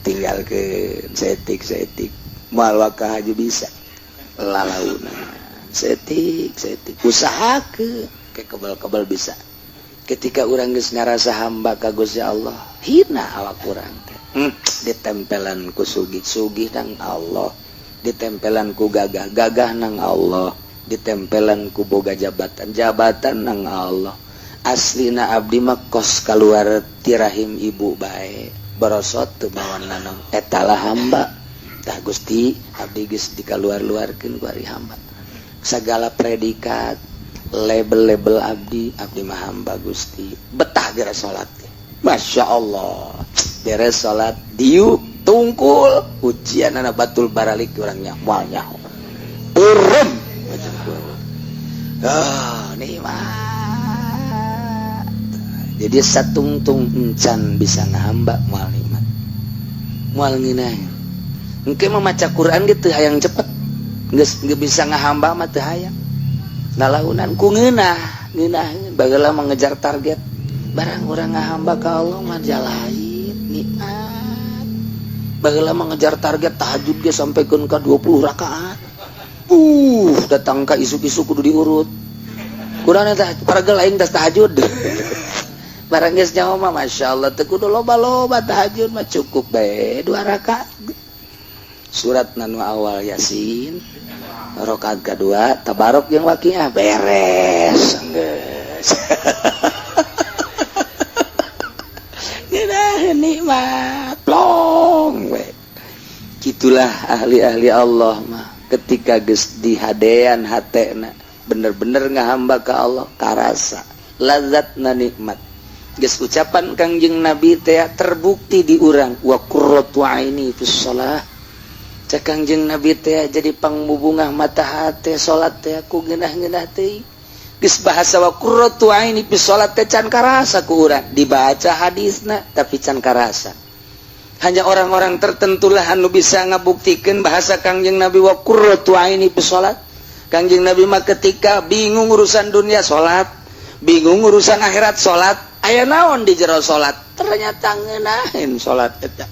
Tinggalkeun saeutik-saeutik, moal waka haji bisa lalauna saeutik saeutik, usahakeun ke kebal-kebal bisa. Ketika urang geus ngarasa hamba ka Gusti Allah, hina awak urang teh. Ditempelan ku sugih, sugih nang Allah, ditempelan ku gagah, gagah nang Allah, ditempelan ku boga jabatan, jabatan nang Allah. Aslina abdi mah kos keluar ti rahim ibu bae borosot teu mawa nanaon, eta lah hamba. Tah Gusti, abdi geus dikaluar-luarkeun ku ari hamba, segala predikat, label-label abdi, abdi mah hamba Gusti. Betah geura salat teh, Masya Allah. Beres salat diuk tungkul ujian anak batul baralik orangnya moal nyaho urem. Ah, nikmat. Jadi satungtung encan bisa ngahamba, moal nikmat, moal ngeunah. Engke mah maca Quran gitu hayang cepet, geus bisa ngahamba mah teu hayang nalaunan ku ngeunah ngeunah. Bageula mengejar target, barang urang ngahamba ka Allah mah lain nikmat. Bageula mengejar target tahajud ge sampaikeun ka 20 rakaat, datang ka isuk-isuk kudu diurut kurang eta paragel aing tas tahajud. Barang geus nyaho mah, Masya Allah, teu kudu loba-loba tahajud mah, cukup bae dua rakaat, surat nanu awal Yasin, rakaat kedua Tabarok yang Waqiah, beres geus. Ngeunah, nikmat plong we. Gitulah ahli-ahli Allah mah, ketika geus dihadean hatena bener-bener ngahamba ka Allah, karasa lazatna nikmat. Geus ucapan Kangjeng Nabi teh terbukti di urang, wa qurratu aini fis shalah. Cek Kangjeng Nabi teh, jadi pangbubungah mata hate salat teh ku ngeunah-ngeunah teh. Geus bahasa wa qurratu aini fis shalat teh can karasa ku urang, dibaca hadisna tapi can karasa. Hanya orang-orang tertentulah anu bisa ngabuktikeun bahasa Kangjeng Nabi wa qurratu aini fis shalat. Kangjeng Nabi mah ketika bingung urusan dunia salat, bingung urusan akhirat salat, aya naon di jero salat, ternyata ngeunaheun salat eta.